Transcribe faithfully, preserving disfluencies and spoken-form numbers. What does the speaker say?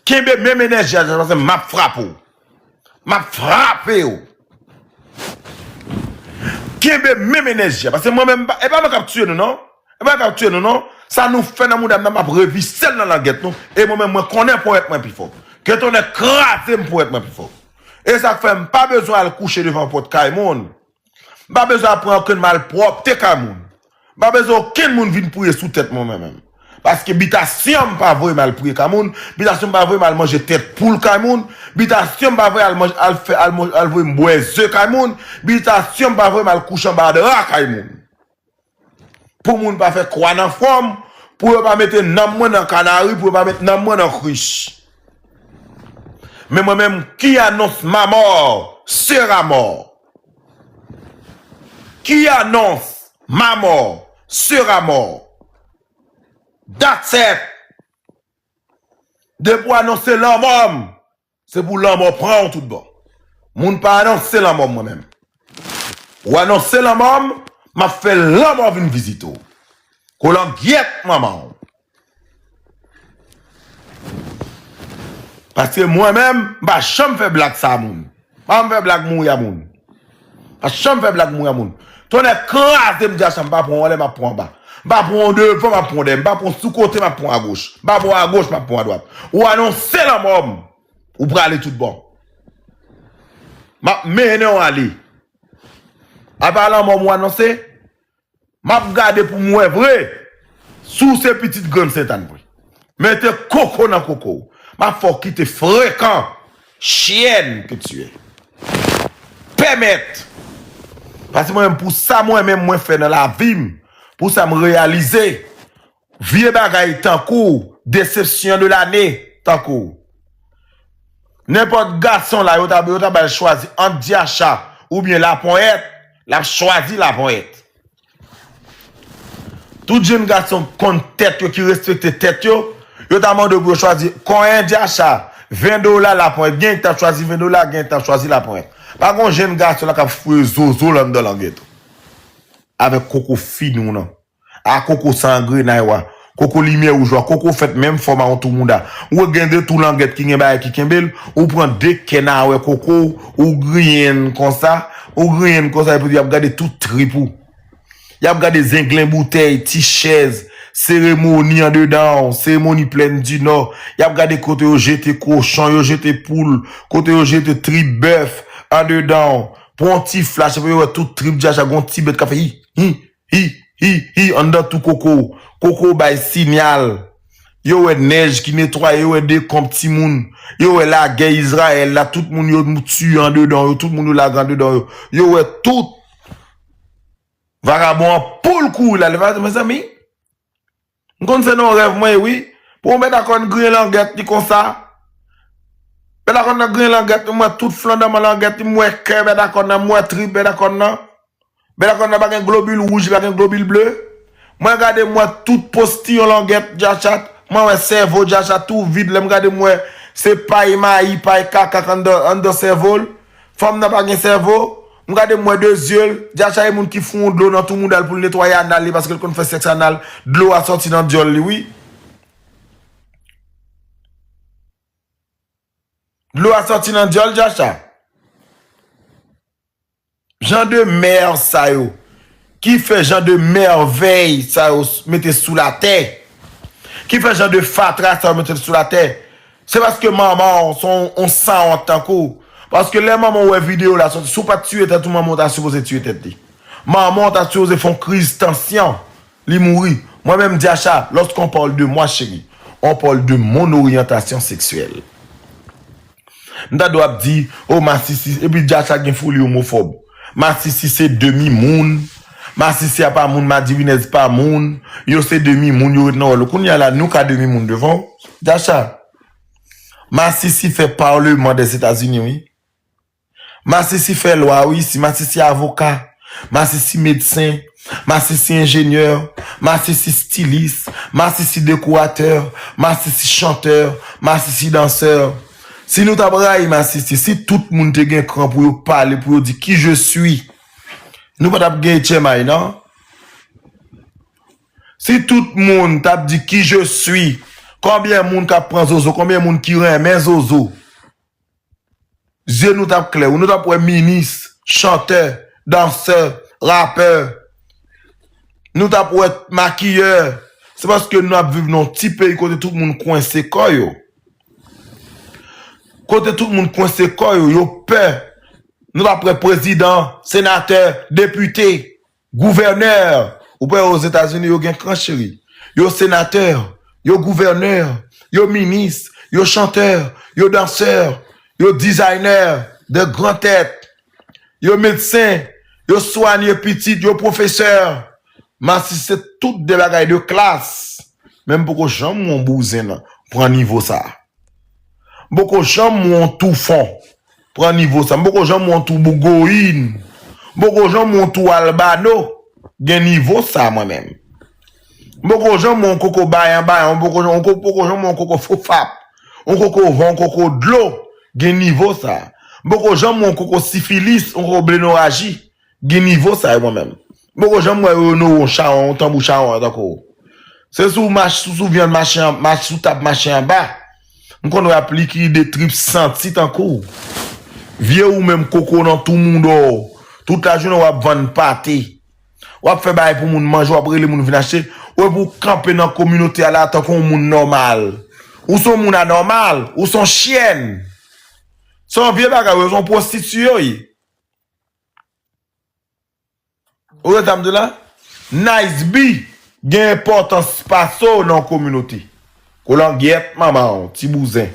Kenbe menm enèji a, paske m ap frape w. M ap frape w. Kenbe menm enèji a. Paske mwen menm, e pa mwen k ap tiye nou, non. E pa mwen k ap tiye nou, non. Sa nou fè nan mouda m nan, m ap revise l nan langèt nou. E mwen menm, mwen konnen powèt mwen pi fò. Ke tonnè kraze m, powèt mwen pi fò. E sa k fè m pa bezwen al kouche devan pòt kay moun. M pa bezwen al pran okenn malpwòpte kay moun. M pa bezwen okenn moun vin priye sou tèt mwen, mwen menm. Paske bitasyon m pa voye m al priye kay moun, bitasyon m pa voye m al manje tèt poul kay moun, bitasyon m pa voye al manje, al fè, al, al voye m bwè ze kay moun, bitasyon m pa voye m al kouche anba dra kay moun. Pou moun pa fè kwa nan fwon m, pou yo pa mete nanm mwen nan kanari, pou yo pa mete nanm mwen nan krich. Men mwen menm, qui annonce ma mort sera mort. Qui annonce ma mort sera mort. That's it. Depi w anonse lanmò m, se pou lanmò pran w tout bon. Moun pa anonse lanmò m mwen menm. Ou anonse lanmò m, m ap fè lanmò vin vizite w. Kolangyèt manman w. Paske mwen menm, m pa janm fè blag sa a moun. M pa janm fè blag mouri a moun. M pa janm fè blag mouri a moun. Tonnè kraze m, Djacha, m pa pran w anlè, m ap pran w anba. M pa pran w devan, m ap pran w dèyè. M pa pran w sou kote, m ap pran w agoch. M pa pran w agoch, m ap pran w adwat. Ou anonse lanmò m, ou prale tout bon. M ap mennen w ale. Apa lanmò m ou anonse? M ap gade pou m wè vre si w se pitit Grann Sentàn vre. Mete koko nan koko w. M ap fè w kite frekan. Chienne que tu es. Pèmèt. Paske mwen menm, pou sa mwen menm mwen fè nan lavi m, pou sa m reyalize, vye bagay tankou desepsyon de lane, tankou nenpòt gason la, yo ta, yo ta ba l chwazi ant Djacha oubyen Laponyèt, l ap chwazi Laponyèt. Tout jenn gason konn tèt yo, ki respekte tèt yo, yo ta mande w pou yo chwazi konyen Djacha, ven dola Laponyèt. Gen ki t ap chwazi ven dola, gen ki t ap chwazi Laponyèt. Pa gon jenn gason la k ap foure zozo l anndan langèt ou. Avèk koko fini w nan. A koko san angrenay w a. Koko limyè wouj w a. Koko fèt menm fòm a yon tou mouda. Ou wè gen de tou langèt ki gen bagay ki kenbe l. Ou pran de kè nawè koko, ou griyen l konsa. Ou griyen l konsa, epi y ap gade tout trip ou. Y ap gade zenglen boutèy, ti chèz, seremoni andedan w, seremoni Plèn di Nò. Y ap gade kote yo jete kochon, yo jete poul, kote yo jete trip bèf andedan w. Pran yon ti flach, epi yo wè tout trip Djacha, gon ti bèt k ap fè hi, hi, hi, hi, hi, anndan tou koko. Koko bay sinyal. Yo wè nèj ki netwaye, yo wè dekonm timoun. Yo wè lagè Izrayèl la, tout moun yo tiye andedan yo, tout moun yo lage andedan yo. Yo wè tout. Vagabon an poul kouri la, li pa, mezanmi. M konn se nan rèv mwen ye wi. Pou yon bèdakòn griyen langèt li konsa. Bèdakòn nan griyen langèt li, m wè tout flandanman langèt li, m wè kè bèdakòn nan, m wè trip bèdakòn nan. Bèdakòn nan pa gen globil wouj, li pa gen globil ble. Mwen gade, m wè tout postiyon langèt Djacha, mwen wè sèvo Djacha tou vid, lè m gade m wè se pay mayi, pay kaka k anndan, anndan sèvo l. Fanm nan pa gen sèvo. M gade m wè de zye l. Djacha e moun ki foun dlo nan tou mouda l pou l netwaye anal li paske l konn fè sèks anal. Dlo a sòti nan dyòl li wi. Dlo a sòti nan dyòl Djacha. Jan de mè sa yo ki fè jan de mèvèy sa yo mete sou latè, ki fè jan de fatra sa yo mete sou latè, se paske manman w se yon, yon sanwont tankou w. Paske lè manman w wè videyo la sòti, si w pa t tiye tèt ou, manman w ta sipoze tiye tèt li. Manman w ta sipoze fè yon kriz tansyon, li mouri. Mwen menm, Djacha, lorsqu'on parle de moi, chérie, on parle de mon orientation sexuelle. M tande w ap di, o masisi, epi Djacha gen fouli omofòb. Masisi se demi moun. Masisi a pa moun, madivinèz pa moun. Yo se demi moun, yo ret nan wòl ou. Kounye a la, nou ka demi moun devan w. Djacha, masisi fè Parlement des États-Unis, wi. Masisi fè lwa, wi, isi. Masisi avoka. Masisi medsen. Masisi enjenyè. Masisi stilis. Masisi dekoratè. Masisi chantè. Masisi dansè. Si nou t ap rayi masisi, si tout moun te gen kran pou yo pale, pou yo di qui je suis, nou pa t ap gen H M I, non? Si tout moun t ap di qui je suis, Konbyen moun k ap pran zozo? Konbyen moun ki renmen zozo? Zye nou t ap klè wi. Nou t ap wè minis, chantè, dansè, rapè. Nou t ap wè makiyè. Se paske nou ap viv nan yon ti peyi kote tout moun kwense kò yo. Kote tout moun kwense kò yo, yo pè. Nou t ap wè prezidan, senatè, depite, gouvènè. Ou pa wè Ozetazini, yo gen kran, cheri. Yo senatè, yo gouvènè, yo minis, yo chantè, yo dansè, yo dizaynè de gran tèt, yo medsen, yo swanye pitit, yo pwofesè. M asiste tout de bagay de klas. Men m poko janm wè yon bouzen nan pran nivo sa. M poko janm wè yon toufon pran nivo sa. M poko janm wè yon tou bougoyin. M poko janm wè yon tou albano gen nivo sa, mwen menm. M poko janm wè yon koko bayan bayan. M poko janm, yon ko- poko janm wè yon koko fofap, yon koko van, yon koko dlo gen nivo sa. M poko janm wè yon koko sifilis, yon koko blenoraji gen nivo sa yo, mwen menm. M poko janm wè yo onore yon chawan, yon tanbou chawan tankou w. Se sou mach, sou, sou vyann mache an, mach sou tab mache anba. M konn wè ap likide trip santi tankou w. Vye ou menm koko nan tou mouda w. Tout lajounen w ap vann pate. W ap fè bagay pou moun manje, w ap rele moun vin achte. Ou epi w kanpe nan kominote a la tankou yon moun nòmal. Ou se yon moun anòmal, ou se yon chyèn. Se yon vye bagay, ou se yon pwostitiye w ye. Ou wè sa m di w la? Nice B gen enpòtans pase w nan yon kominote. Kolangyèt manman w, ti bouzen.